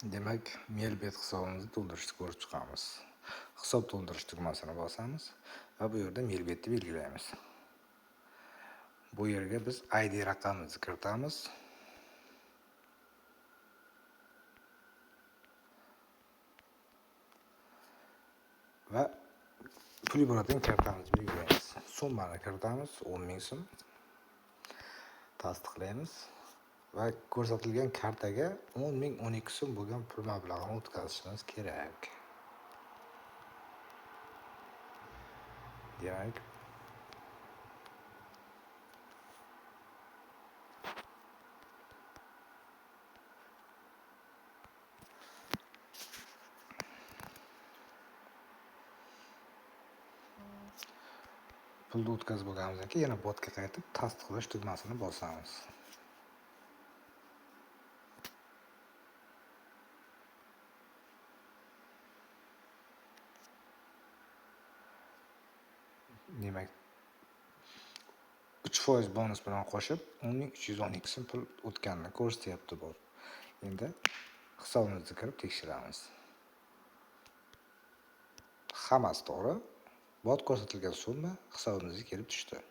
Demak, Melbet hisobimizni to'ldirishni ko'rib chiqamiz. Hisob to'ldirish tugmasini bosamiz va bu yerda Melbetni belgilaymiz. Bu yerga biz ID raqamimizni kiritamiz. Va pul yuboradigan kartamizni belgilaymiz. Summani kiritamiz, 10 000 so'm. Tasdiqlaymiz va ko'rsatilgan kartaga 10 012 so'm bo'lgan pul mablag'ini o'tkazishimiz kerak. Demak, pulni o'tkazib bo'lganimizdan keyin yana botga qaytib tasdiqlash tugmasini bosamiz. Demak, 3% bonus bilan qo'shib 10 312 so'm pul o'tganini ko'rsatyapti bot. Endi hisobimizga kirib tekshiramiz. Hammasi to'g'ri. Bot ko'rsatilgan summa hisobimizga kelib tushdi.